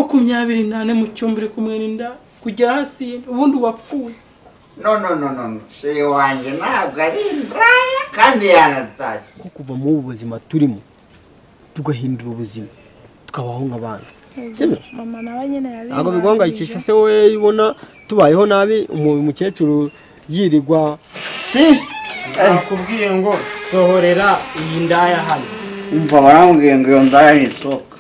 24 mu cyumba uri kumwe n'inda kugera hasi ubundi wapfuye. No, no, no, no, chéri wanjye ntabwo ari indaya kandi yanatashye. Ko kuva mu buzima turimo tugahindura ubuzima tukabaho nk'abandi. Sibyo? Mama nawe nyine yabimbangije. Ntabwo biguhangayikisha se wowe ubona tubayeho nabi, umukecuru yirirwa? Nakubwiye ngo sohorera iyi ndaya hano. Umva, barambwiye ngo iyo ndaya ntisohoka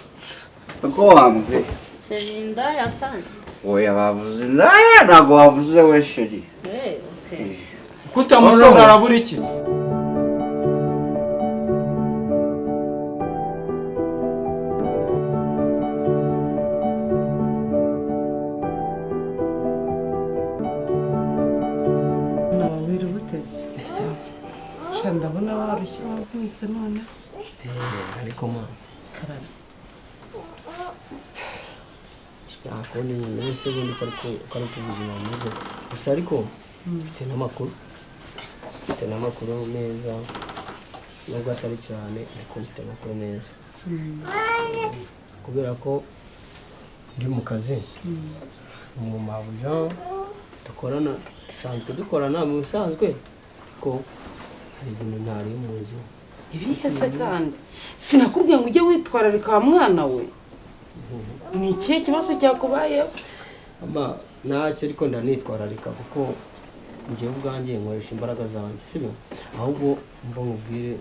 uko wambwiye. Chéri, indaya kandi? Oya, bavuze indaya, ntabwo bavuze we chéri. Eh, okay. Kutamusohora arabura iki? Wabiri buteze sha, ndabona warushye wavunitse none. Ariko mama, nakubona ibintu wese ubundi ko ariko ubuzima bumeze gusa, ariko mfite n'amakuru meza, nubwo atari cyane, ariko mfite amakuru meza kubera ko ndi mu kazi mu mabuja dukorana, dusanzwe dukorana mu bisanzwe, ko hari ibintu ntari muzi. Ibihe se kandi? Sinakubwiye ngo ujye witwararika wa mwana we? Ni ikihe kibazo cyakubayeho? Ama ntacyo, ariko ndanitwararika kuko njyewe ubwanjye nkoresha imbaraga zanjye, sibyo? Ahubwo mva nkubwire.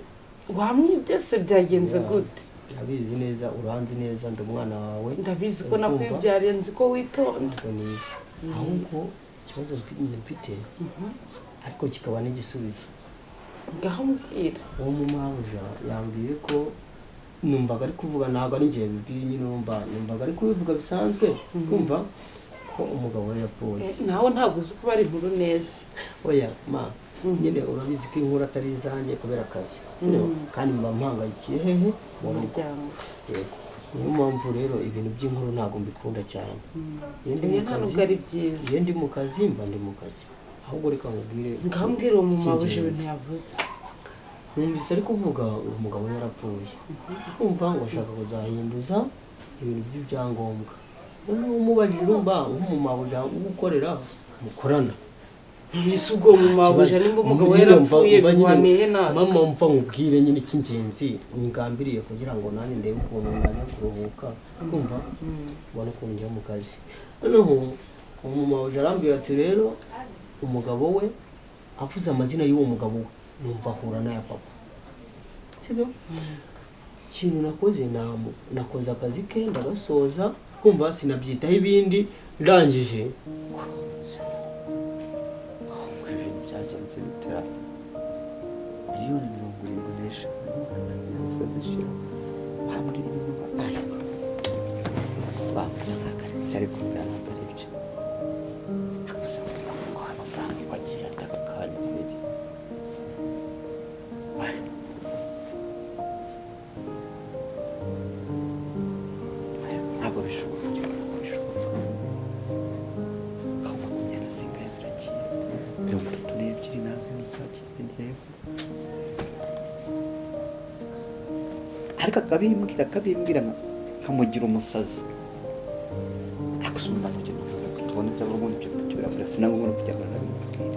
Wamwibye se byagenze gute? Ndabizi neza, uranzi neza, ndi umwana wawe. Ndabizi ko Uri kumva? nakwibyariye, nzi ko witonda. Ntabwo ni ahubwo ikibazo mfite ariko kikaba n'igisubizo. Ngaho mbwira. Uwo mumabuja yambwiye ko numvaga ari kuvuga, ntabwo ari njye bibwiye nyine, numvaga ari kubivuga bisanzwe, kumva ko umugabo we yapfuye. Eh, nawe ntabwo uzi kuba ari inkuru neza. Oya ma, nyine urabizi ko inkuru atari izanjye kubera akazi, sibyo? Kandi mba mpangayikiye hehe mu rugo. Umuryango. Yego, niyo mpamvu rero ibintu by'inkuru ntabwo mbikunda cyane iyo ndi Oya, mu nta kazi. nubwo ari byiza. Iyo ndi mu kazi mba ndi mu kazi. Ahubwo reka nkubwire Ngaho mbwira uwo mumabuja ibintu icy'ingenzi. yavuze. Numvise ari kuvuga uwo mugabo yarapfuye, kumva ngo ashaka kuzahinduza ibintu by'ibyangombwa. Noneho umubajije, urumva nk'umumabuja ugukorera mukorana. None se ubwo mumabuja nimba umugabo yarapfuye bihwaniye natwe? Mama, mva nkubwire nyine icy'ingenzi ngambiriye kugira ngo nanjye ndebe ukuntu najya kuruhuka, kumva ubona ukuntu njya mu kazi. Noneho umumabuja arambwira ati rero umugabo we, avuze amazina y'uwo mugabo we, numva ahura n'aya papa, sibyo? Ikintu nakoze, nakoze akazi ke ndagasoza, kumva sinabyitaho ibindi, ndangije. Ibintu byagenze bitera 75 miliyoni zose zishira, bambwira ibintu ayo bambwira ntabwo ari byo, ariko mbwira ntabwo ari byo. Ngo amafaranga ko agiye ataka kanya kweri. Ay. Ntabwo bishoboka, ntabwo bishoboka. Aho makumyabiri na zingahe ziragiye, 32 nazo zagiye ndeba, ariko akabimbwira nkamugira umusazi. Ariko si umwana ugira umusazi ko tubona ibyo ubundi ibyo bintu biravura, sinangwa no kujya ngo nabimubwire.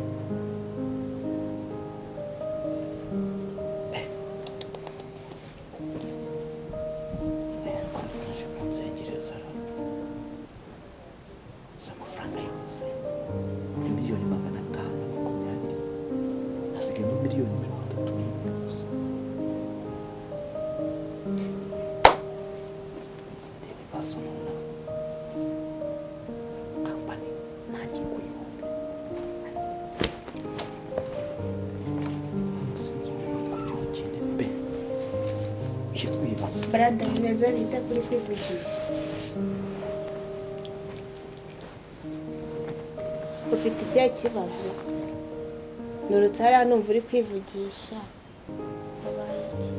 Ko naje kunzengereza ra, si amafaranga yose ni 520 miliyoni, hasigayemo 31 miliyoni gusa. Reba ibibazo noneho, kampani ntagiye kuyihomba. Sinzi umuntu uri pe iyo kwibaza. Brother, bimeze bite kuri kwivugisha? Ufite ikihe kibazo? Nurutse hariya numva uri kwivugisha. Wabaye iki?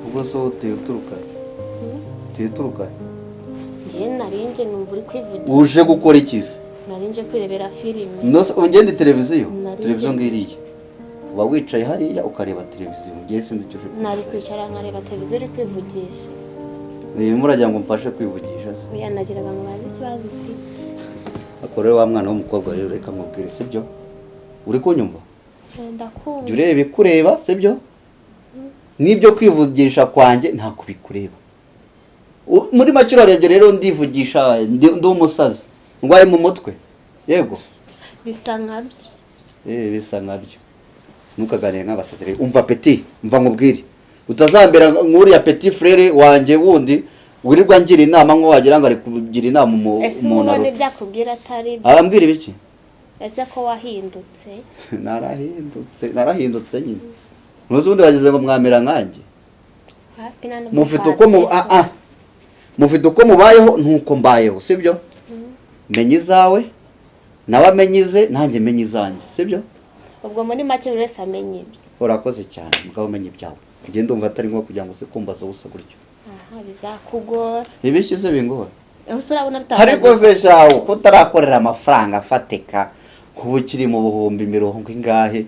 Ubwo se wowe uteye uturuka he? Uteye uturuka he? Njyewe narinje numva uri kwivugisha. Uje gukora iki se? Narinje kwirebera filime. No se ugenda televiziyo? Televiziyo ngiriya, uba wicaye hariya ukareba televiziyo. Ngiye sinzi icyo uje Nari kuvuga. kwicara nkareba televiziyo uri kwivugisha. Muragira ngo mfashe kwivugisha se? Oya, nagiraga ngo baze ikibazo ufite. Ariko rero wa mwana w'umukobwa rero, reka nkubwire, sibyo? Uri kunyumva? Ndakumva. Jya ureba ikureba, sibyo? N'ibyo kwivugisha kwanjye ntabwo bikureba. Muri make urarebye rero ndivugisha, ndi umusazi ndwaye mu mutwe, yego. Bisa nkabyo. Bisa nkabyo. Ntukaganire nk'abasazi rero. Umva petit, umva nkubwire, utazambera nk'uriya petit frère wanjye wundi wirirwa ngira inama nko wagira ngo ari kugira inama Ese umuntu ubona aruta. ibyo akubwira atari byo? Arambwira ibiki? Ese ko wahindutse? Narahindutse, narahindutse nyine. Ntuzi ubundi wagize ngo mwamera nkanjye. Hapi nta nubwo Mufite uko mu twabyifuza. Mufite uko mubayeho ntuko mbayeho, sibyo? Menya izawe, nawe amenye ize, nanjye menye izanjye, sibyo? Ubwo muri make buri wese amenye ibye. Urakoze cyane, mugabo umenye ibyawe. Njye ndumva atari ngombwa kugira ngo uze kumbaza ubusa gutyo. Aha bizakugora. Ibiki se bingora? Ese urabona Ariko bitakugoye? se shawo, ko utarakorera amafaranga afatika, kuba ukiri mu buhumbi mirongo ingahe?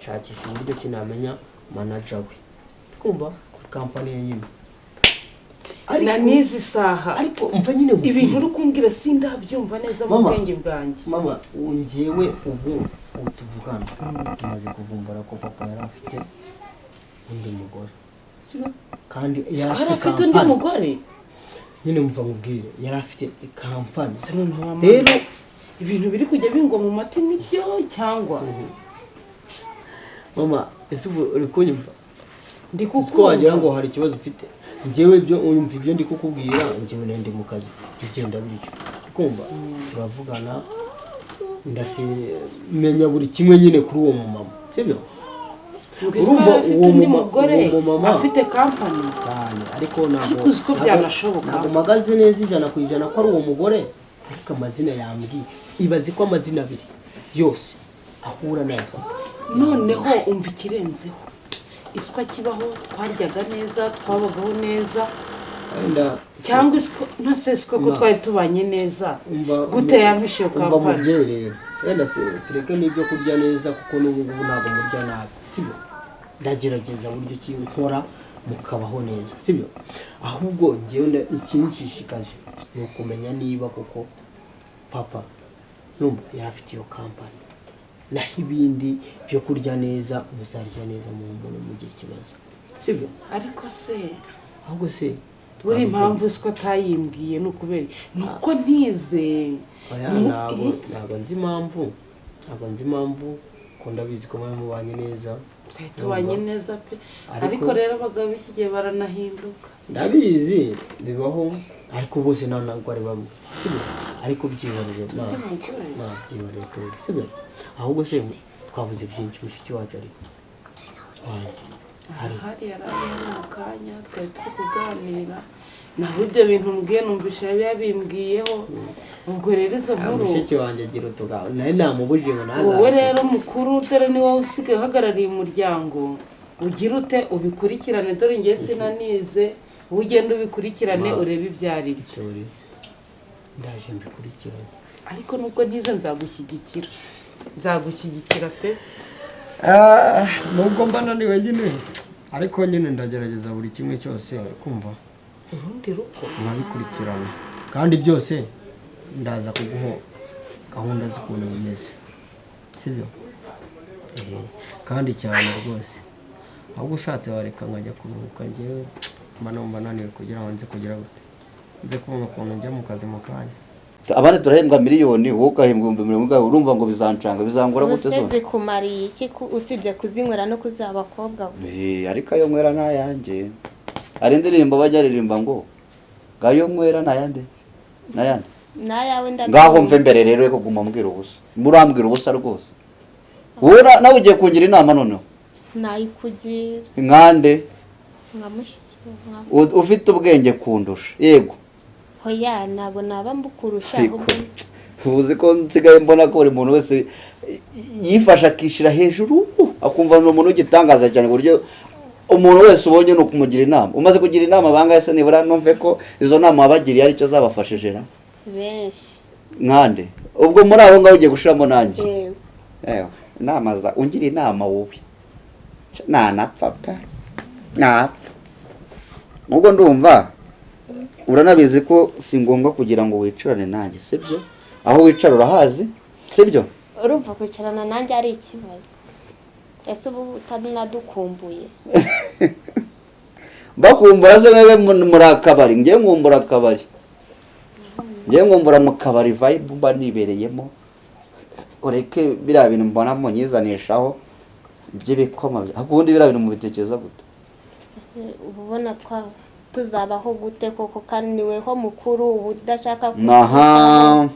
Nshakisha uburyo ki namenya manager we, kumva kuri kampani ye nyine. Na n'izi saha Ariko umva nyine nkubwire. Ibintu uri kumbwira sindabyumva neza mu Mama. bwenge bwanjye. Mama, njyewe ubu tuvugana tumaze kuvumbura ko papa yari afite undi mugore. Sibyo? Kandi yari Yari afite afite undi kampani. mugore? Nyine mva nkubwire, yari afite kampani. Se noneho wa mama, Rero ibintu biri kujya bingwa mu mati nibyo cyangwa? Mama, ese ubu uri kunyumva? Ndi Uzi ko wagira kukumva. ngo hari ikibazo ufite. Njyewe ibyo umva, ibyo ndi kukubwira, njyewe nari ndi mu kazi bigenda bityo, kumva turavugana, ndasimenya buri kimwe nyine kuri uwo mumama, sibyo? Ngo ese Urumva yari afite uwo undi mugore uwo mumama- afite kampani? Cyane, ariko ntabwo Ariko uzi ko byanashoboka. Ntabwo mpagaze neza 100% ko ari uwo mugore, ariko amazina yambwiye, ibaze ko amazina abiri yose ahura n'aya papa. Noneho umva ikirenzeho, iswa kibaho twaryaga neza, twabagaho neza. Wenda Cyangwa iswa ntase iswa ko Ma. twari tubanye neza, Umva gute yampishe iyo umva kampani? mubyeyi rero, wenda se tureke n'ibyo kurya neza, kuko n'ubu ngubu ntabwo murya nabi, sibyo? Ndagerageza buryo ki nkora mukabaho neza, sibyo? Ahubwo njyewe ikinshishikaje ni ukumenya niba koko papa numva yari afite iyo kampani, naho ibindi byo kurya neza muzarya neza mu mbona mugire ikibazo, sibyo? Ariko se Ahubwo se buri impamvu iswa atayimbwiye ni ukubera ni uko ntize? Oya, ntabwo nzi impamvu, ntabwo nzi impamvu, ko ndabizi ko muba mubanye neza. Twari tubanye neza pe. Ariko- Ariko rero abagabo b'iki gihe baranahinduka. Ndabizi bibaho, ariko bose nta ntabwo ari bamwe, sibyo? Ariko byihorere Undi mugore? Byihorere tuzi, sibyo? Ahubwo se twavuze byinshi, mushiki wacu ari wanjye hari? Hari yari ari hano mu kanya twari turi kuganira naho ibyo bintu mbwiye numvise yari yabimbwiyeho. Ubwo rero izo nkuru Mushiki wanjye agira utugambo, nari namubujije ngo ntazabe. Wowe rero mukuru, dore ni wowe usigaye uhagarariye umuryango, ugira ute ubikurikirane. Dore ngewe sinanize, wowe ugenda ubikurikirane. Ma. Urebe ibyo ari byo. Itoreze, ndaje mbikurikirane. Ariko nubwo ntize nzagushyigikira, nzagushyigikira pe. Nubwo mba naniwe nyine, ariko nyine ndagerageza buri kimwe cyose, kumva Urundi rugo. nkabikurikirana, kandi byose ndaza kuguha gahunda z'ukuntu bimeze, sibyo? Kandi cyane rwose. Ahubwo ushatse wareka nkajya kuruhuka, njyewe mba numva naniwe, kugira ngo nze kugira gute, nze kubona ukuntu njya mu kazi mu kanya. Abandi turahembwa miliyoni, wowe ugahembwa 70,000. Urumva ngo bizancanga, bizangora gute Ubuse zose? zikumariye iki usibye kuzinywera no kuziha abakobwa gusa? Ariko ayo nywera ni ayanjye. Hari indirimbo bajya baririmba ngo ngayo nywera ni ayande n'ayandi. N'ayawe ndabyumva. Ngaho mve mbere rero yo kuguma mbwira ubusa, murambwira ubusa rwose. Wowe nawe ugiye kungira inama noneho? Nayikugira. Nkande? Nka mushiki wawe. Ufite ubwenge kundusha, yego. Hoya, ntabwo naba mbukurusha. Ariko Ahubwo uzi ko nsigaye mbona ko buri muntu wese yifashe akishyira hejuru, akumva ni umuntu w'igitangaza cyane, ku buryo umuntu wese ubonye ni ukumugira inama. Umaze kugira inama bangahe se nibura numve ko izo nama wabagiriye aricyo zabafashije ra? Benshi. Nkande? Ubwo muri abo ngabo ugiye gushiramo nanjye? Yego. Ewe, inama za ungira inama wowe. Nanapfa pe, napfa nubwo ndumva. Uranabizi ko si ngombwa kugira ngo wicarane nanjye, sibyo? Aho wicara urahazi, sibyo? Urumva kwicarana nanjye ari ikibazo? Ese ubu utanadukumbuye? Bakumbura se wewe muri akabari? Ngiye nkumbura akabari, ngiye nkumbura mu kabari vibe mba nibereyemo. Ureke biriya bintu mbona munyizanishaho by'ibikoma, ahubwo ubundi biriya bintu mubitekereza gute? Ese uba ubona twa tuzabaho gute koko, kandi niweho mukuru, uba udashaka Naha,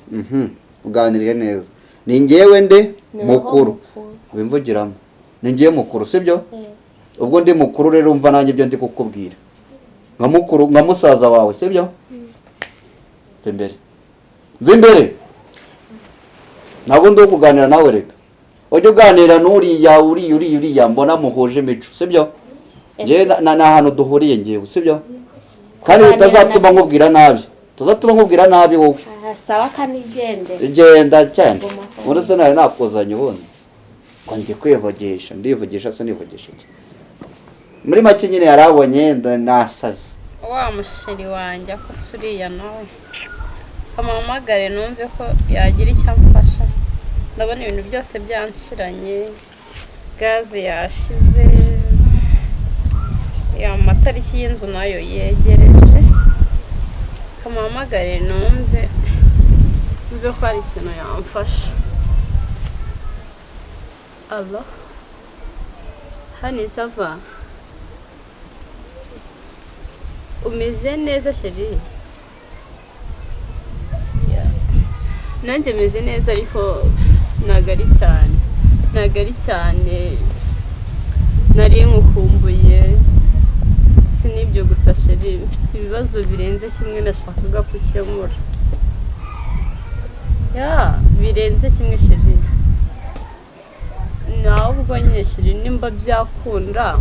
uganiriye neza. Ni ngewe nde Niweho mukuru? mukuru. Wimvugiramo, ni ngewe mukuru, sibyo? Eh. Ubwo ndi mukuru rero, umva nanjye ibyo ndi kukubwira nka mukuru, nka musaza wawe, sibyo? Va imbere, va imbere, ntabwo ndi uwo kuganira nawe. Reka ujye uganira n'uriya, uriya, uriya, uriya mbona muhuje imico, sibyo? Ngewe ni ahantu duhuriye ngewe, sibyo? Kandi Kuganira utazatuma nkubwira nabi, utazatuma nkubwira nabi wowe. Aha, sawa, kanigendere. Genda cyane. Guma aho. Ubundi se nawe nakuzanye ubundi ngo ndi kwivugisha? Ndivugisha se nivugisha iki? Muri make nyine yarabonye nasaze. Wa musheri wanjye ako se uriya nawe kamuhamagare numve ko yagira icyo amfasha. Ndabona ibintu byose byanshiranye, gaze yashize, ya matariki y'inzu nayo yegereje. Kamuhamagare numve ko hari ikintu yamfasha. Allo, hani, ça va? Umeze neza chérie? Nanjye meze neza, ariko ntabwo ari cyane, ntabwo ari cyane. Nari nkukumbuye. Si n'ibyo gusa chérie, mfite ibibazo birenze kimwe nashakaga gukemura. Ya, birenze kimwe chérie. Nawe ubwo nyine chérie, nimba byakunda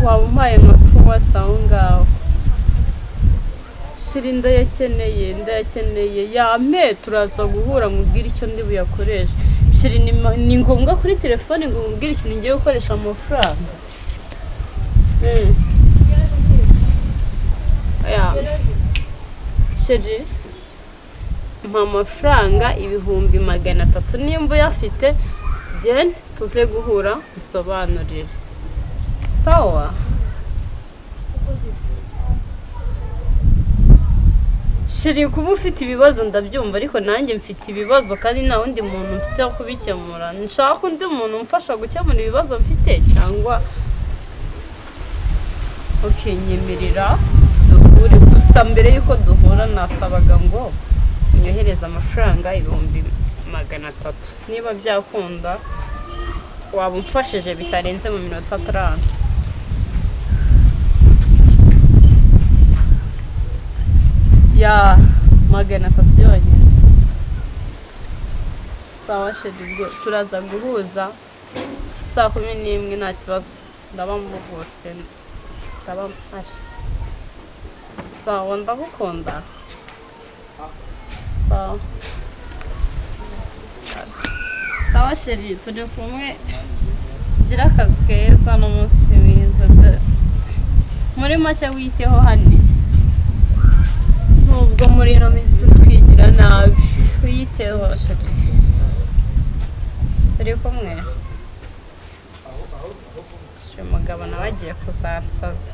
waba umpaye nka tuwasi aho ngaho chérie. Ndayakeneye, ndayakeneye. Yame turaza guhura nkubwire icyo ndi buyakoreshe chérie. Ni ngombwa kuri telefone ngo nkubwire ikintu ngiye gukoresha amafaranga? Ya chérie, mpa amafaranga 300,000 nimba uyafite, then tuze guhura nsobanurire. Sawa chérie, kuba ufite ibibazo ndabyumva, ariko nanjye mfite ibibazo kandi nta wundi muntu mfite wo kubikemura. Nshaka undi muntu umfasha gukemura ibibazo mfite. Cyangwa ukinyemerera duhure. Gusa mbere y'uko duhura nasabaga ngo unyohereze amafaranga 300,000. Niba byakunda waba umfashije bitarenze mu minota 5. Ya, 300 yonyine. Sawa chérie, ubwo turaza guhuza saa 11, nta kibazo. Ndaba mvutse, ndaba mpari. Sawa, ndagukunda. Sawa sawa chérie, turi kumwe. Gira akazi keza n'umunsi mwiza. Muri make witeho hani, nubwo muri ino minsi uri kwigira nabi, wiyiteho chérie, turi kumwe. Uyu mugabo nawe agiye kuzansaza.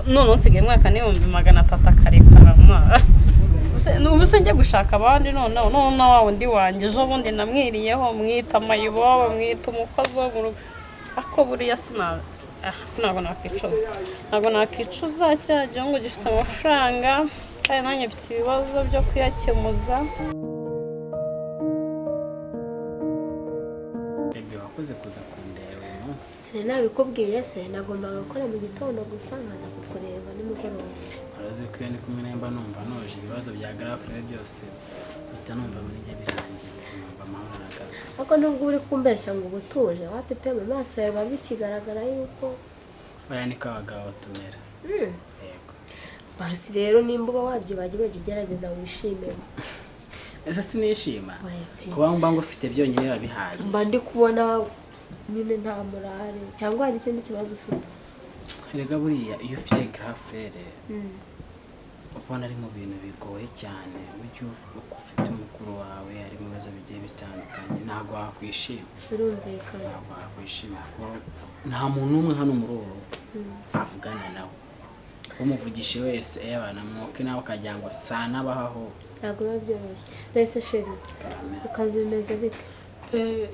None nsigaye mwaka n'300,000 akarekarama. Ubu se njye gushaka abandi? Noneho none wa wundi wanjye ejo bundi namwiriyeho, mwita mayibobo, mwita umukozi wo mu rugo, ariko buriya sina ntabwo nakwicuza, ntabwo nakicuza. Kiriya gihugu gifite amafaranga kandi nanjye mfite ibibazo byo kuyakemuza. Bébé, wakoze kuza kundeba uyu munsi. Sinari nabikubwiye se? Nagombaga gukora mu gitondo gusa nkaza kukureba nimugoroba. Urazi ko iyo ndi kumwe nawe mba numva noje ibibazo bya garafure byose, mpita numva muri njye birangiye, numva amahoro aragarutse. Ariko nubwo uri kumbeshya ngo uba utuje, wapi pe, mu maso yawe biba bikigaragara yuko Oya, niko abagabo tumera. Yego. Basi rero nimba uba wabyibagiwe, jya ugerageza wishime. Ese sinishima? Oya pe. Kuba mba ngufite byonyine biba bihagije. Mba ndi kubona nyine nta murare, cyangwa hari ikindi kibazo ufite? Erega buriya iyo ufite grand frère ubona ari mu bintu bigoye cyane, burya uko ufite umukuru wawe ari mu bibazo bigiye bitandukanye, ntabwo wakwishima. Birumvikana. Ntabwo wakwishima kuko nta muntu n'umwe hano muri uru rugo avugana nawe. Umuvugishe wese abana mwoke nawe ukagira ngo sanabaho. Ntabwo biba byoroshye. Mbese chéri, ukazi bimeze bite?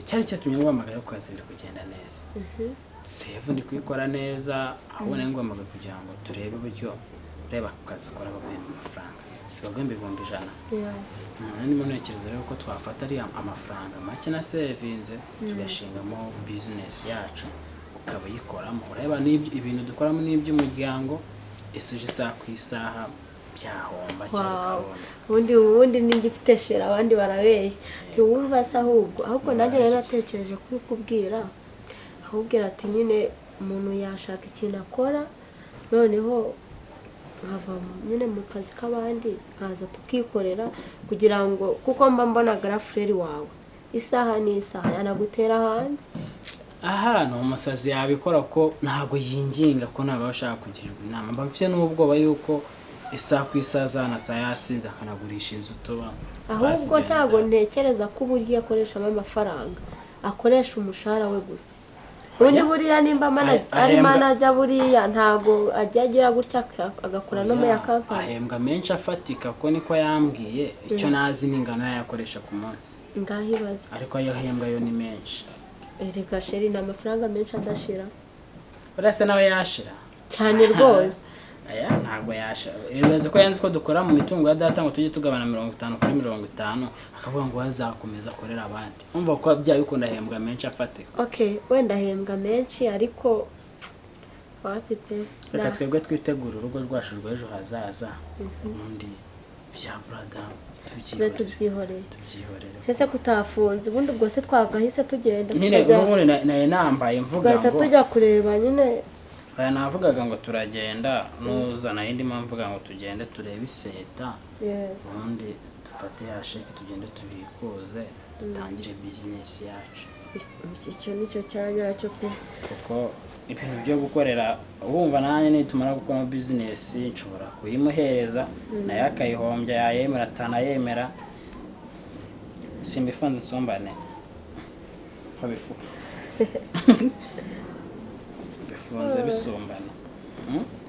Cyari cyatumye nguhamagara ku kazi, biri kugenda neza, save ndi kuyikora neza. Ahubwo nari nguhamagaye kugira ngo turebe uburyo, reba ku kazi ukora baguhemba amafaranga, si baguhemba 100,000? Yeah. Ndimo ntekereza rero ko twafata ari amafaranga make na sevinze, tugashingamo bizinesi yacu, ukaba uyikoramo. Ureba ibintu dukoramo n'iby'umuryango, ese uje isaha ku isaha byahomba cyangwa Wow. bikabona? Ubundi ninjye ufite chéri, abandi barabeshya. Ntiwumva se? Ahubwo nanjye rero natekereje kubikubwira, ahubwira ati nyine umuntu yashaka ikintu akora, noneho nkava nyine mu kazi k'abandi, nkaza tukikorera, kugira ngo, kuko mba mbona grand frère wawe isaha n'isaha yanagutera hanze. Aha ni umusazi yabikora, ko ntabwo yinginga, ko ntabwo aba ashaka kugirwa inama. Mba mfite n'ubwoba yuko isaha ku isaha azanata yasinze, akanagurisha inzu tubamo. Ahubwo Basigaye ntabwo ntekereza ko uburyo akoreshamo amafaranga akoresha umushahara we gusa. Ubundi buriya nimba ari manager, buriya ntabwo ajya agira gutya agakora no mu ya kampani? Ahembwa menshi afatika, ko niko yambwiye. Icyo nazi ni ingano yayakoresha ku munsi. Ngaho ibaze. Ariko ayo ahembwa yo ni menshi. Erega chéri, ni amafaranga menshi adashira. Buriya se nawe yashira? Cyane rwose. Aya ntabwo yashira. Ibaze ko yanze ko dukora mu mitungo ya data, ngo tujye tugabana 50 kuri 50, akavuga ngo azakomeza akorera abandi. Umva ko byaba bikunda, ahembwa menshi afatika. Okay, wenda ahembwa menshi, ariko wapi pe. Reka twebwe twitegure urugo rwacu rw'ejo hazaza, ubundi bya brother tube tubyihorere. Tubyihoreye. Tubyihorere. Ese kutafunze ubundi, ubwo se twagahise tugenda Nyine n'ubundi nari nambaye mvuga tugahita ngo tujya kureba nyine. Aya navugaga ngo turagenda nuza, nayo ndimo mvuga ngo tugende turebe iseta, ubundi dufate ya sheke, tugende tubikuze, dutangire bizinesi yacu. Icyo nicyo cya nyacyo pe. Kuko ibintu byo gukorera, urumva nanjye nitumara gukora bizinesi nshobora kuyimuhereza, nayo akayihombya, yayemera atanayemera, simbifunze nsumbane ko bifunze bisumbana.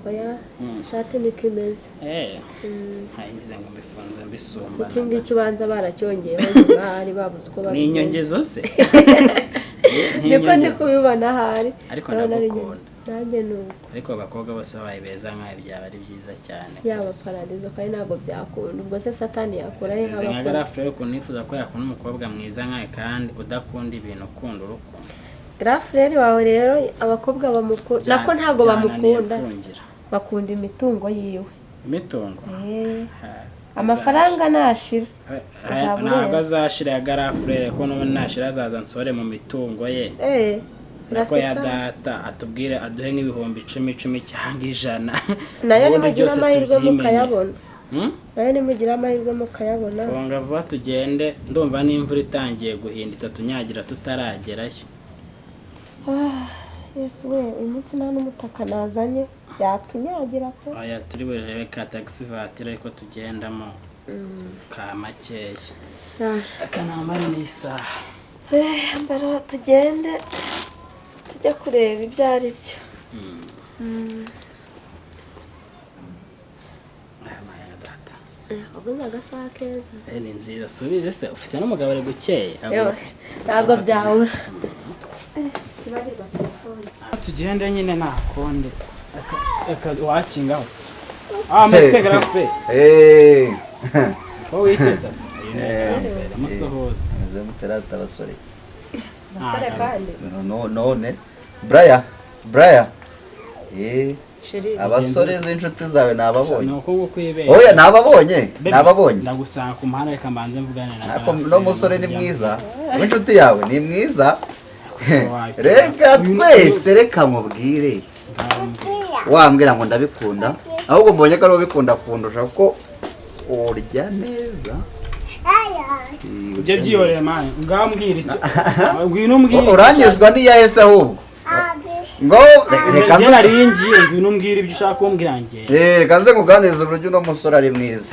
Oya, ishati niko imeze. Ntayigize ngo mbifunze mbisumbana. Iki ngiki ubanza baracyongeyeho nyuma, hari babuze uko Ni babigenza. inyongezo se? Ni Niko ndi inyongezo. kubibona ahari. Ariko Ndabona ari ndagukunda. inyongezo. Nanjye ni uko. Ariko abakobwa bose babaye beza nkawe byaba ari byiza cyane. Si yaba paradizo, kandi ntabwo byakunda. Ubwo se Satani yakura he Meze nka nk'abakozi? Grand frère, ukuntu nifuza ko yakunda umukobwa mwiza nkawe, kandi udakunda ibintu, ukunda urukundo. Grand frère wawe rero, abakobwa bamukunda nako ntabwo Byananiye bamukunda. mfungira. Bakunda imitungo yiwe. Imitungo. Ha, Amafaranga nashira uzaba ntabwo ureba. azashira ya grand frère, ko n'ubundi nashira azaza nsore mu mitungo ye. Nako ya Urasetsa. data atubwire aduhe nk'ibihumbi 10 10 cyangwa 100. Nayo Ubundi nimugira byose amahirwe tubyimenye. mukayabona. Hmm? Nayo nimugira amahirwe mukayabona. Funga vuba tugende, ndumva n'imvura itangiye guhinda, itatunyagira tutaragerayo. Ah, Yesu we, uyu munsi nta n'umutaka nazanye, yatunyagira pe. Oya, turi burebe ka taxi voiture ariko tugendamo ka makeya. Akanambara n'isaha. Mbara tugende tujya kureba ibyo ari byo. Aya maya data. Uguze agasaha keza. Ni nziza, subize se ufite n'umugabo ari gukeye. Yewe, ntabwo byabura. Kibagirwa telefone. Tugende nyine, nta kundi. Wakinga hose, ah, Mr. Grand frère. Ko wisetsa se? Uyu ni Grand frère, musuhuze. Meze muterata abasore? Basore kandi. No, none Braya, Braya, Chéri. Abasore z'inshuti zawe nababonye. Ni uko nguko ibera. Oya, nababonye. Baby, Nababonye. Ndagusanga ku muhanda, reka mbanze mvugane na Ariko Grand no frère, musore ni mujya- mwiza w'inshuti yawe, ni mwiza. Wapi. Reka twese, reka mubwire. Wambwira ngo ndabikunda, ahubwo mbonye ko ari ubikunda kundusha, kuko urya neza. Ibyo byihoreye man, ngaho mbwira icyo, ngwino umbwire. Uranyuzwa n'iyahe se ahubwo? Ngo reka Njye nze nari ngiye, ngwino umbwire ibyo ushaka kumbwira njye. Reka nze nkuganirize uburyo uno musore ari mwiza.